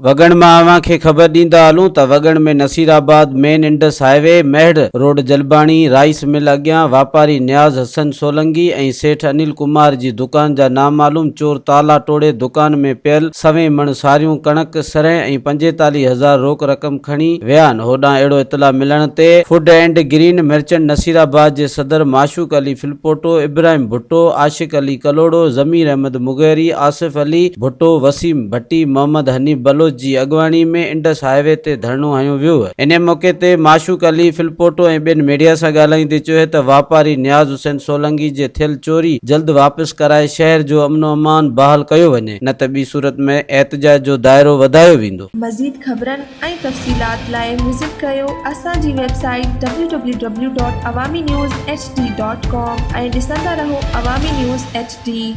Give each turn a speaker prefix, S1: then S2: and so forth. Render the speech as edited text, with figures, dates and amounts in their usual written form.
S1: وڳڻ مان اوهان کي خبر ڏيندا هلون ته Wagan ۾ Nasirabad main Indus highway Mehar road Jalbani rice mill اڳيان واپاري نياز حسن سولنگي ۽ سيٺ انيل ڪمار جي دڪان جا نامعلوم چور تالا ٽوڙي دڪان ۾ پيل سوين مڻ ساريون ڪڻڪ سرهه ۽ 45 هزار روڪ رقم کڻي ويا آهن. هوڏانهن اهڙو اطلاع ملڻ تي food and grain merchant Nasirabad جي صدر معشوق علي ڦلپوٽو، ابراهيم ڀٽو، عاشق علي ڪلهوڙو، ضمير احمد مغيري، آصف علي ڀٽو، وسيم ڀٽي، محمد حنيف بلوچ جي اڳواڻي ۾ انڊس هاء وي تي ڌرڻو هنيو ويو. انهي موقعي تي معشوق علي ڦلپوٽو ۽ ٻين ميڊيا سان ڳالهائيندي چيو ته واپاري نياز حسين سولنگي جي ٿيل چوري جلد واپس ڪرائي شهر جو امن و امان بحال ڪيو وڃي نه ته ٻي صورت ۾ احتجاج جو دائرو وڌايو ويندو.
S2: مزيد خبرن ۽ تفصيلات لاء وزٽ ڪريو اسان جي website W W W dot Awami news H D dot com ۽ ڏسندا رهو عوامي نيوز ايڇ ڊي.